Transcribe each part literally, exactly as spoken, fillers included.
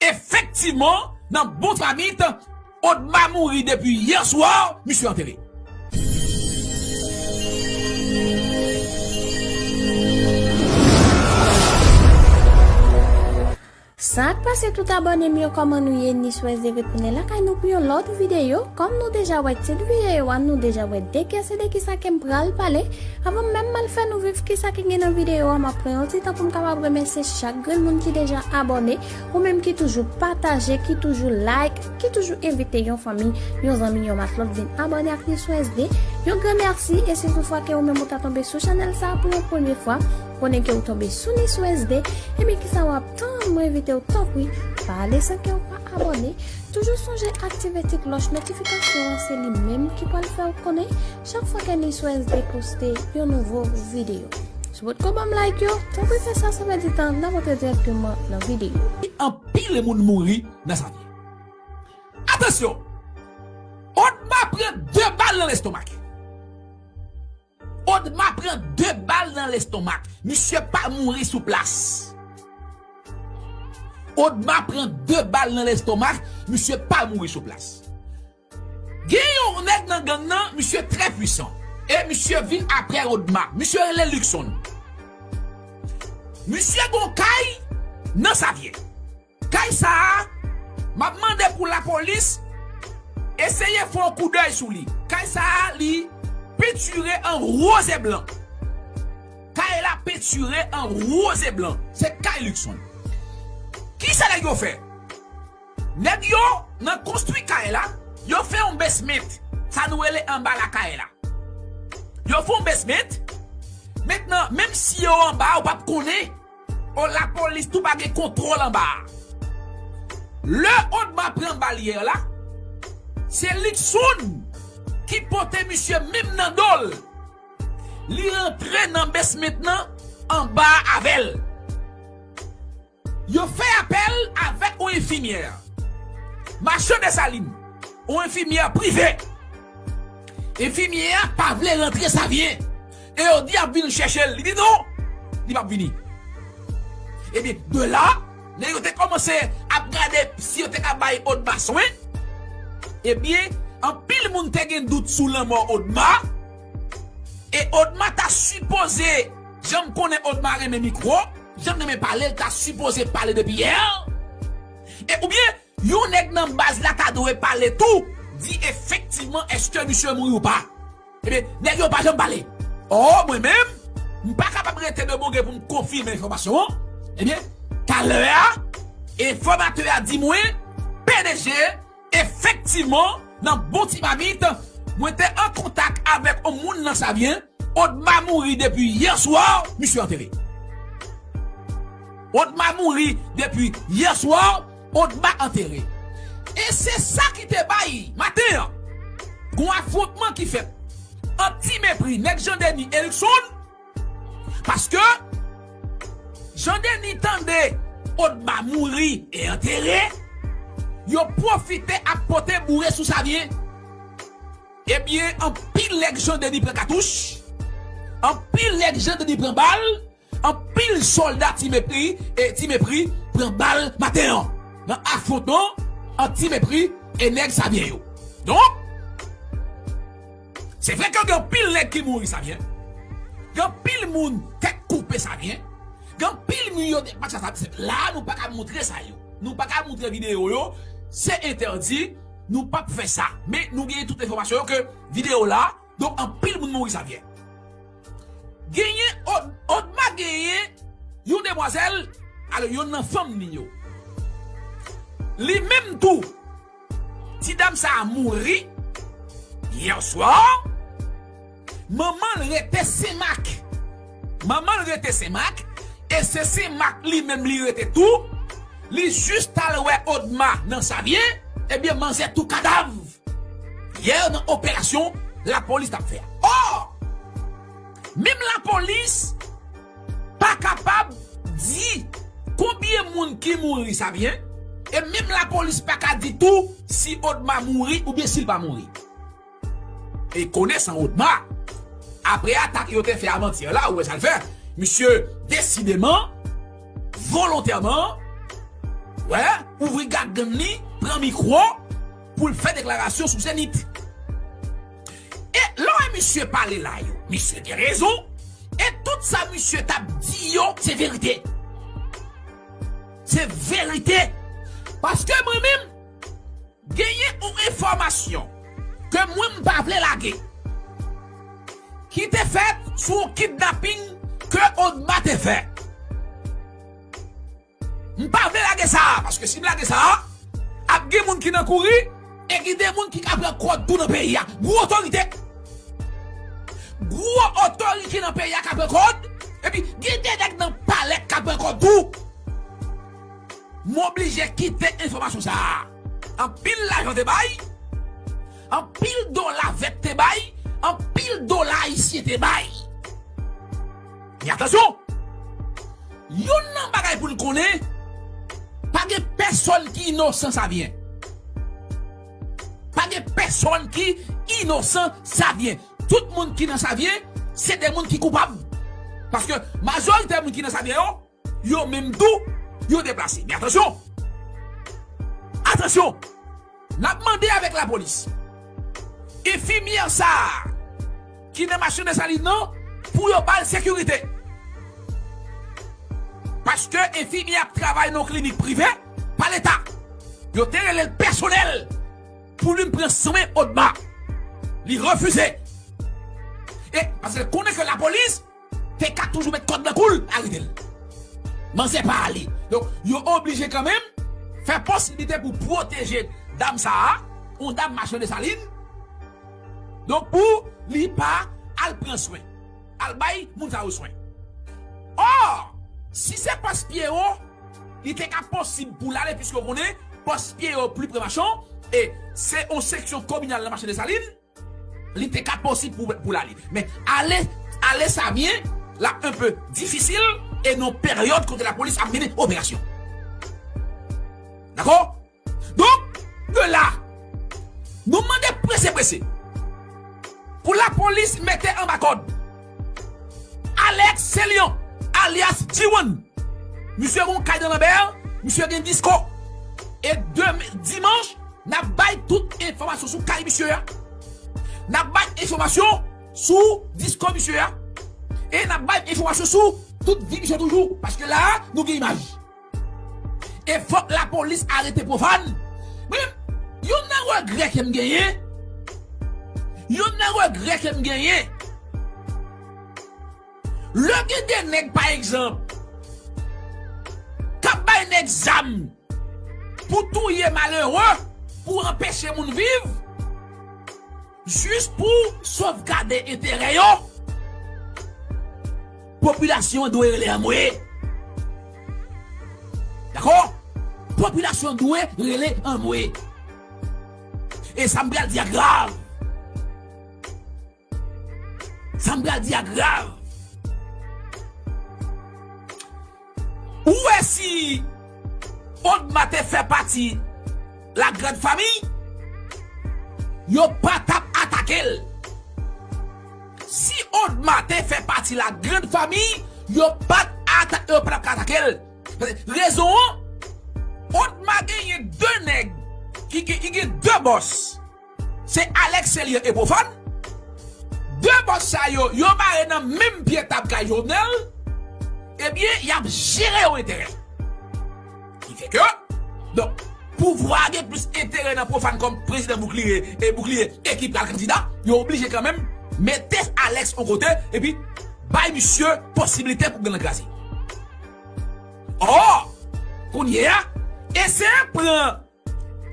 Efektivman, nan bon ti mamit, Odma mouri depi yè swa, misye antere. Sa k pase tout abòne m yo, kòman nou ye? Ni Swèz de retounen lakay nou pou yon lòt videyo. Kòm nou deja wè tit videyo a, nou deja wè de kè se de kisa ke m pral pale. Avan menm m al fè nou viv kisa ki gen nan videyo a, m ap pran yon ti tan pou m kapab remèsye chak grenn moun ki deja abòne, ou menm ki toujou pataje, ki toujou like, ki toujou envite yon fanmi, yon zanmi, yon matlòt vin abòne ak Ni Swèz de. Yon gran mèsi, e si toutfwa ke ou menm ou ta tonbe sou chanèl sa a pou yon premye fwa, konnen ke ou tonbe sou Ni Swèz de, ebyen kisa w ap tann? Mwen envite w tanpri, pa ale san ke w pa abòne. Toujou sonje aktive ti klòch notifikasyon an, se li menm ki pral fè w konnen chak fwa ke Ni Swèz de poste yon nouvo videyo. Sou potko ban m like yo, tanpri fè sa san pèdi tan, n ap antre dirèkteman nan videyo. Anpil moun mouri nan Savyen. Atansyon! Odma pran de bal nan lestomak. Odma pran de bal nan lestomak. Misye pa mouri sou plas. Odma pran de bal nan lestomak. Misye pa mouri sou plas. Gen yon nèg nan gang nan, misye trè pwisan. E misye vin apre Odma. Misye rele Luckson. Misye gon kay nan Savyen. Kay sa a, m ap mande pou lapolis eseye fè yon koudèy sou li. Kay sa a, li pentire an woz e blan. Kay la pentire an woz e blan. Se kay Luckson. Kisa nèg yo fè? Nèg yo, nan konstwi kay la, yo fè yon basement. Sa nou rele anba lakay la. Yo fè yon basement. Mentnan, menm si yo anba, ou p ap konnen. O, lapolis tou pa gen kontwòl anba a. Lè Odma pran bal yè la, se Luckson ki pote misye menm nan do l. Li rantre nan basement nan anba a avè l. Yo fè apèl avèk yon enfimyè. Machan Desalin, yon enfimyè prive. Enfimyè a pa vle rantre Savyen. E yo di ap vin chèche l. Li di non, li p ap vini. Ebyen, de la, lè yo te kòmanse ap gade si yo te ka bay Odma swen, ebyen, anpil moun te gen dout sou lanmò Odma. E Odma ta sipoze, jan m konnen Odma renmen mikwo, jan m renmen pale, l ta sipoze pale depi yè. E oubyen, yon nèg nan baz la ta dwe pale tou, di efektivman èske misye mouri ou pa. Ebyen, nèg yo pa janm pale. Ò, mwen menm, m pa kapab rete de bon gre pou m konfime enfòmasyon an. Ebyen, talè a, enfòmatè a di mwen, P D G, efektivman, nan bon ti mamit, mwen te an kontak avèk yon moun nan Savyen, Odma mouri depi yè swa, misye antere. Odma mouri depi yè swa, Odma antere. E se sa ki te bay maten an gon afwontman ki fèt ant Ti Mepri, nèg Jan Deni e Luckson, paske Jan Deni tande Odma mouri e antere, yo pwofite ap pote boure sou Savyen. Ebyen, anpil nèg Jan Deni pran katouch, anpil nèg Jan Deni pran bal, anpil sòlda Ti Mepri, e Ti Mepri pran bal maten an, nan afwontman ant Ti Mepri e nèg Savyen yo. Donk, se vre ke gen anpil nèg ki mouri Savyen, gen anpil moun tèt koupe Savyen, gen anpil moun yo depatcha Savyen. La, nou pa ka montre sa yo. Nou pa ka montre videyo yo. Se entèdi. Nou p ap fè sa. Men nou genyen tout enfòmasyon yo ke videyo la, donk anpil moun mouri Savyen. Genyen Od-, Odma genyen yon demwazèl, alò, yonn nan fanm li yo. Li menm tou, ti dam sa a mouri yè swa. Manman l rete Senmak. Manman l rete Senmak, e se Senmak li menm li rete tou. Li jis t al wè Odma nan Savyen, ebyen manzè tou kadav. Yè nan operasyon lapolis t ap fè a. Ò! Menm lapolis pa kapab di konbyen moun ki mouri Savyen, e menm lapolis pa ka di tou si Odma mouri oubyen si l pa mouri. E konesan Odma, apre atak yo te fè avantyè la, ou wè sa l fè. Misye desideman, volontèman, Wè, ouvri gagann li, pran mikwo pou l fè deklarasyon sou Zenith. E lè w wè misye pale la yo, misye gen rezon. E tout sa misye t ap di yo, se verite. Se verite. Paske mwen menm, genyen yon enfòmasyon ke mwen m pa vle lage, ki te fèt sou yon kidnaping ke Odma te fè. M pa vle lage sa a, paske si m lage sa a, ap gen moun ki nan kouri, e gen de moun ki ka pran kòd tou nan peyi a. Gwo otorite. Gwo otorite nan peyi a ka pran kòd, epi gen de nèg nan palè k ka pran kòd tou. M oblije kite enfòmasyon sa a. Anpil lajan te bay, anpil dola vèt te bay, anpil dola ayisyen te bay. Men atansyon! Youn nan bagay pou n konnen, pa gen pèsonn ki inosan Savyen. Pa gen pèsonn ki inosan Savyen. Tout moun ki nan Savyen, se de moun ki koupab. Paske majorite moun ki nan Savyen yo, yo menm tou, yo deplase. Men atansyon! Atansyon! N ap mande avèk lapolis, enfimyè sa a ki nan machann Desalin nan, pou yo ba l sekirite. Paske enfimyè ap travay nan yon klinik prive pa Leta. Yo te rele l pèsonèl pou l vin pran swen Odma. Li refize. E paske l konnen ke lapolis te ka toujou met kòd nan kou l, arete l. Manzè pa ale. Donk, yo oblije kanmenm fè posiblite pou pwoteje dam sa a, yon dam machann Desalin. Donk, pou li pa al pran swen, al bay moun sa yo swen. Ò, si se pòs Pyero, li te ka posib pou l ale, piske w konnen pòs Pyero pli pre Machan, e se yon seksyon kominal nan machann Desalin. Li te ka posib pou, pou l ale. Men ale, ale Savyen, l ap enpe difisil, e nan peryòd kote lapolis ap mennen operasyon. Dakò? Donk, de la, nou mande prese prese pou lapolis mete anba kòd Alex Celian, alyas G one. Misye gen yon kay nan Lanbè, misye gen disko. E demen, dimanch, n ap bay tout enfòmasyon sou kay misye a. N ap bay enfòmasyon sou disko misye a. E n ap bay enfòmasyon sou tout vi misye toujou. Paske la a, nou gen imaj. E fòk lapolis arete Pwofàn. Men, youn nan regrè ke m genyen, youn nan regrè ke m genyen, lè gen de nèg, pa egzanp, k ap bay nèg zam pou touye malere, pou anpeche moun viv, jis pou sovgade enterè yo, popilasyon an dwe rele anmwe. Dakò? Popilasyon an dwe rele anmwe. E sa m pral di a grav. Sa m pral di a grav. Ou wè si Odma te fè pati la grande famille, yo pa t ap atake l. Si Odma te fè pati la grande famille, yo pa t ata-, yo pa t ap atake l. Rezon an, Odma genyen de nèg ki, ki, ki gen de bòs. Se Alex Celian e Pwofàn. De bòs sa yo, yo mare nan menm pye tab kay Jovenel. Ebyen, y ap jere yon enterè. Ki fè ke, donk, pouvwa a gen plis enterè nan Pwofàn kòm prezidan boukliye, e boukliye e ki pral kandida, yo oblije kanmenm mete Alex yon kote, epi bay misye posiblite pou gang lan kraze. Ò, kounye a, eseye pran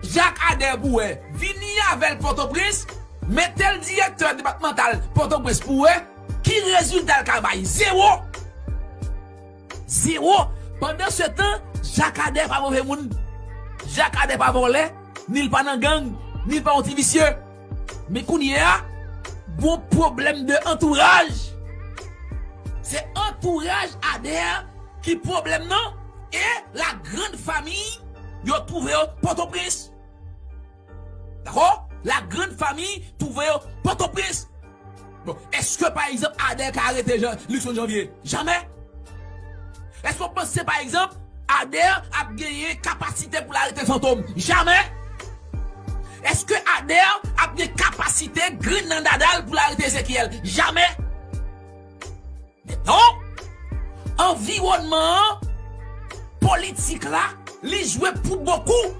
Jacques Ader pou wè, vini avè l Pòtoprens, mete l direktè depatmantal Pòtoprens pou wè ki rezilta l ka bay. Zewo! Zewo! Pandansetan, Jacques Ader pa move moun. Jacques Ader pa vòlè, ni l pa nan gang, ni l pa yon ti visye. Men kounye a, gon pwoblèm de antouraj. Se antouraj Ader ki pwoblèm nan, e la grande famille, yo twouve yo Pòtoprens. Dakò? La grande famille twouve yo Pòtoprens. Bon, èske, pa egzanp, Ader ka arete Jan-, Luckson Janvier? Jamè! Èske w panse, pa egzanp, Ader ap genyen kapasite pou l arete Fantom? Jamè. Èske Ader ap gen kapasite grenn nan dada l pou l arete Ezekiel? Jamè. Men non, anviwònman an, politik la, li jwe pou bokou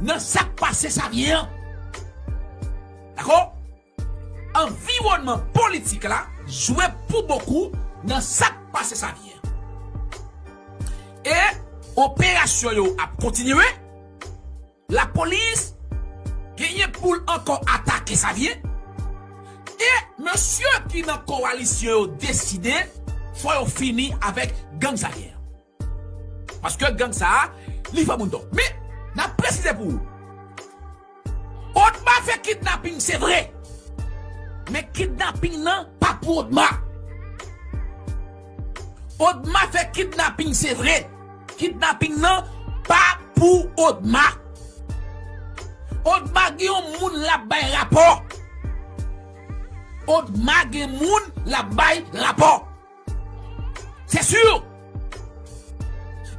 nan sa k pase Savyen an. Dakò? Anviwònman politik la jwe pou bokou nan sa k pase Savyen an. E operasyon yo ap kontinye. Lapolis genyen pou l ankò atake Savyen. E mesye ki nan kowalisyon yo deside fò yo fini avèk gang Savyen an. Paske gang sa a, li fè moun tò. Men, n ap presize pou ou. Odma fè kidnaping, se vre. Men kidnaping nan pa pou Odma. Odma fè kidnaping, se vre. Kidnaping nan pa pou Odma. Odma gen yon moun l ap bay rapò. Odma gen moun l ap bay rapò. Se si.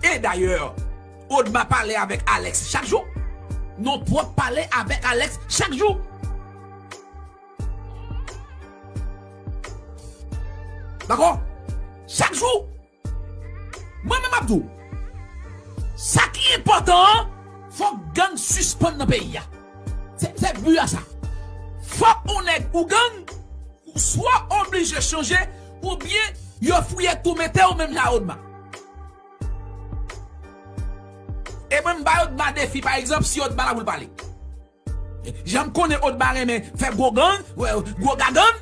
E dayè, Odma pale avèk Alex chak jou. Non, twòp pale avèk Alex chak jou. Dakò? Chak jou. Mwen menm m ap di w, sa ki enpòtan an, fòk gang sispann nan peyi a. Se, se bi a sa. Fòk yon nèg ou gang, ou swa oblije chanje, oubyen yo fouye tou mete w menm jan a Odma. E mwen m bay Odma defi, pa egzanp, si Odma la pou l pale. Jan m konnen Odma renmen fè gwo gang, gwo gagann,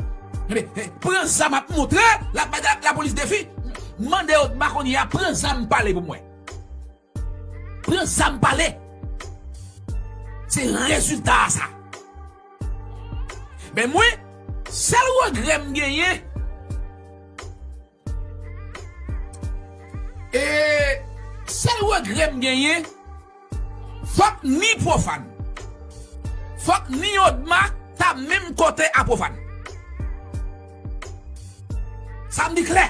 pran zam ap montre, l ap bay lapolis defi. Mande Odma kounye a, pran zam pale pou mwen. Pran zam pale. Se rezilta a sa. Men mwen, sèl regrè m genyen, e sèl regrè m genyen, fòk ni Pwofàn, fòk ni Odma ta menm kote a Pwofàn. Sa m di klè.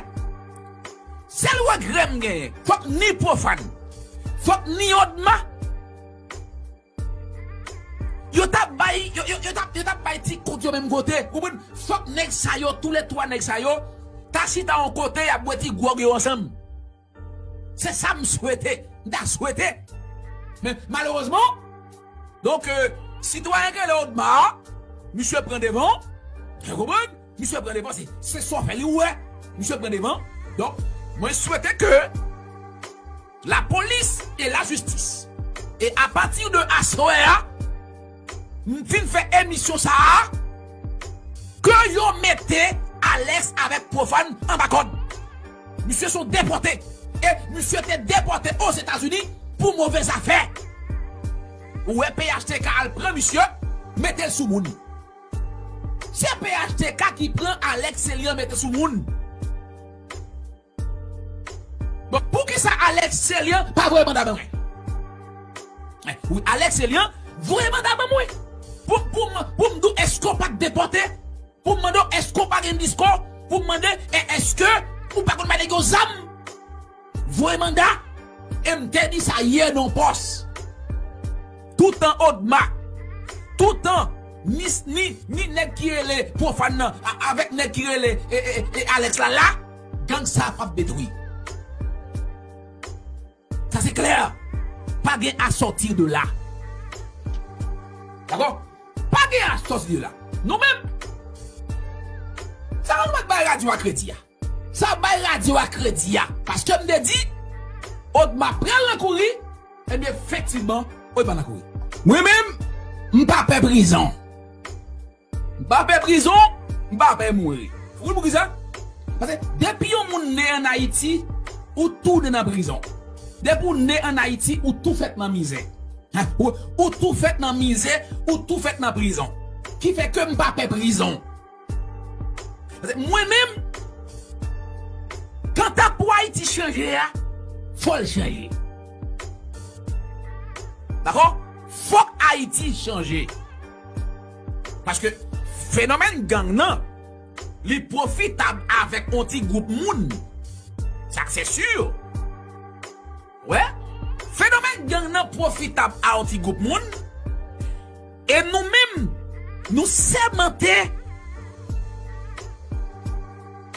Sèl regrè m genyen, fòk ni Pwofàn, fòk ni Odma, yo t ap bay, yo, yo, yo t ap, yo t ap bay ti kont yo menm kote. Ou konprann? Fòk nèg sa yo, toulètwa nèg sa yo, ta chita yon kote, y ap bwè ti gwòg yo ansanm. Se sa m swete, m ta swete. Men malerezman, donk, euh, sitwayen ki rele Odma, misye pran devan, ou konprann? Misye pran devan, se, se sa w fè li, ou wè. Misye pran devan. Donk, mwen swete ke lapolis e lajistis, e apati de aswè a, m fin fè emisyon sa a, ke yo mete Alex avèk Pwofàn anba kòd. Misye se yon depòte. E misye te depòte Ozetazini pou movèzafè. Ou wè P H T K al pran misye, mete l sou moun. Se P H T K ki pran Alex Celian mete sou moun. Bon, poukisa Alex Celian pa voye manda ban mwen? Eh, wi, Alex Celian voye manda ban mwen. Pou, pou, m- pou m di w, èske w pa t depòte? Pou m mande w, èske w pa gen disko? Pou m mande, e- èske ou pa konn bay nèg yo zam? Voye manda. E m te di sa yè nan pòs. Toutan Odma, toutan ni, ni, ni nèg ki rele Pwofàn nan, a- avèk nèg ki rele, e, e, e, Alex la la, gang sa p ap detwi. Sa se klè. Pa gen à sortir de là. Dakò? Pa gen à sortir de là. Nou menm, sa nou mèt bay radyo a kredi a. Sa bay radyo a kredi a. Paske m te di, Odma pral nan kouri, ebyen, efektivman, Odma nan kouri. Mwen menm, m pa pè prizon. M pa pè prizon, m pa pè mouri. Ou konn poukisa? Paske depi yon moun ne ann Ayiti, ou tounen nan prizon. Depi ou ne ann Ayiti, ou tou fèt nan mizè. Hein? Ou, ou tou fèt nan mizè, ou tou fèt nan prizon. Ki fè ke m pa pè prizon. Paske mwen menm, kanta pou Ayiti chanje a, fò l chanje. Dakò? Fòk Ayiti chanje. Paske fenomèn gang nan, li pwofitab avèk yon ti gwoup moun. Sa se si. Wè, Gang nan pwofitab a yon ti gwoup moun. E nou menm, nou sèmante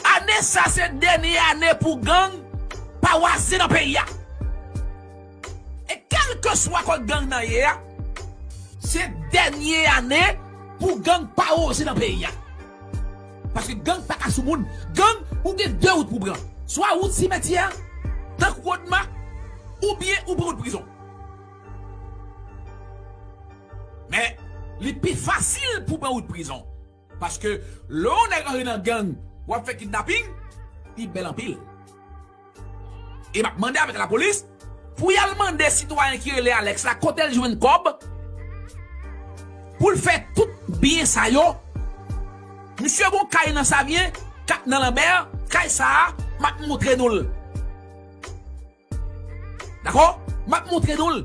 ane sa se dènye ane pou gang pa waze nan peyi a. E kèlkeswa kot gang nan ye a, se dènye ane pou gang pa waze nan peyi a. Paske gang pa ka sou moun. Gang, ou gen de wout pou pran. Swa wout simetyè a, tankou Odma, oubyen ou pran wout prizon. Men, li pi fasil pou pran wout prizon. Paske lè yon nèg rantre nan gang, w ap fè kidnaping, li bèl anpil. E m ap mande avèk lapolis pou y al mande sitwayen ki rele Alex la kote l jwenn kòb pou l fè tout byen sa yo. Misye gon kay nan Savyen, kat nan Lanbè, kay sa a, m ap montre nou l. Dakò? M ap montre nou l.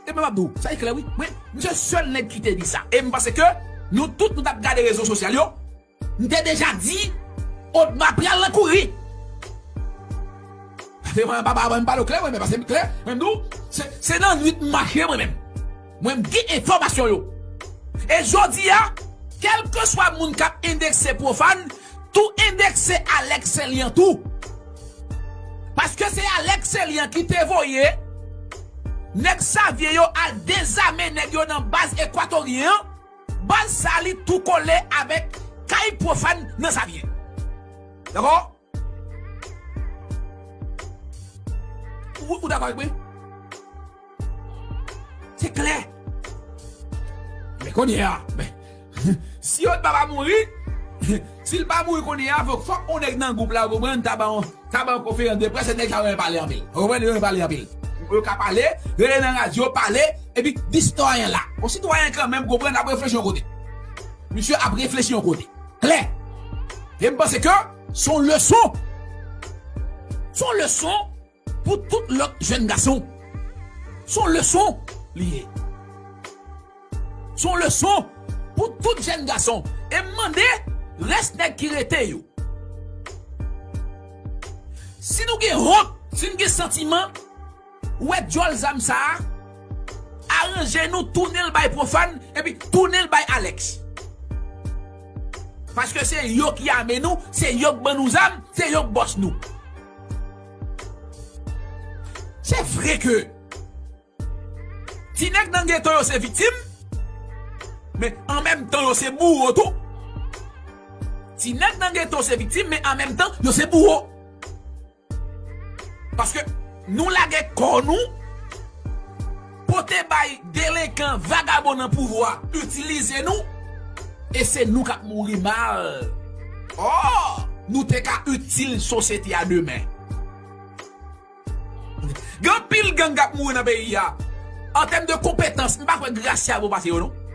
E men m ap di w, sa e klè wi. Mwen, m se sèl nèg ki te di sa. E m panse ke nou tout nou t ap gade rezo sosyal yo. M te deja di, Odma pral nan kouri. Pase mwen pa ba mwen pale w klè, mwen menm, pase m klè, mwen m di w, se, se nan nwit m mache mwen menm. Mwen m gen enfòmasyon yo. E jodi a, kèlkeswa moun k ap endekse Pwofàn, tou endekse Alex Celian tou. Paske se Alex Celian ki te voye nèg Savyen yo al dezame nèg yo nan baz Ekwatoryen an. Baz sa li tou kole avèk kay Pwofàn nan Savyen. Dakò? Ou, ou dakò avèk mwen? Se klè. Men kounye a, men, si Odma pa mouri, si l pa mouri kounye a, fòk, fòk yon nèg nan gwoup la, ou konprann, ta ba yon, ta ba yon konferans de près, e nèg sa yo renmen pale anpil. Ou konprann, yo renmen pale anpil. Yo ka pale, rele nan radyo, pale, epi di sitwayen la. Yon sitwayen kanmenm, konprann, ap reflechi yon kote. Misye ap reflechi yon kote. Klè. E m panse ke se yon leson. Se yon leson pou tout lòt jèn gason. Se yon leson li ye. Se yon leson pou tout jèn gason. E m mande rès nèg ki rete yo. Si nou gen wont, si nou gen santiman, ou wè djòl zam sa a, aranje nou, tounen l bay Pwofàn, epi tounen l bay Alex. Paske se yo ki ame nou, se yo k ban nou zam, se yo k bòs nou. Se vre ke ti nèg nan geto yo se viktim, men an menm tan yo se bouwo tou. Ti nèg nan geto se viktim, men an menm tan yo se bouwo. Paske nou lage kò nou, pote bay delenkan, vagabon nan pouvwa itilize nou, e se nou k ap mouri mal. Ò, nou te ka itil sosyete a demen. Gen anpil gang k ap mouri nan peyi a. An tèm de konpetans, m pa kwè Gracia bon pase yo non.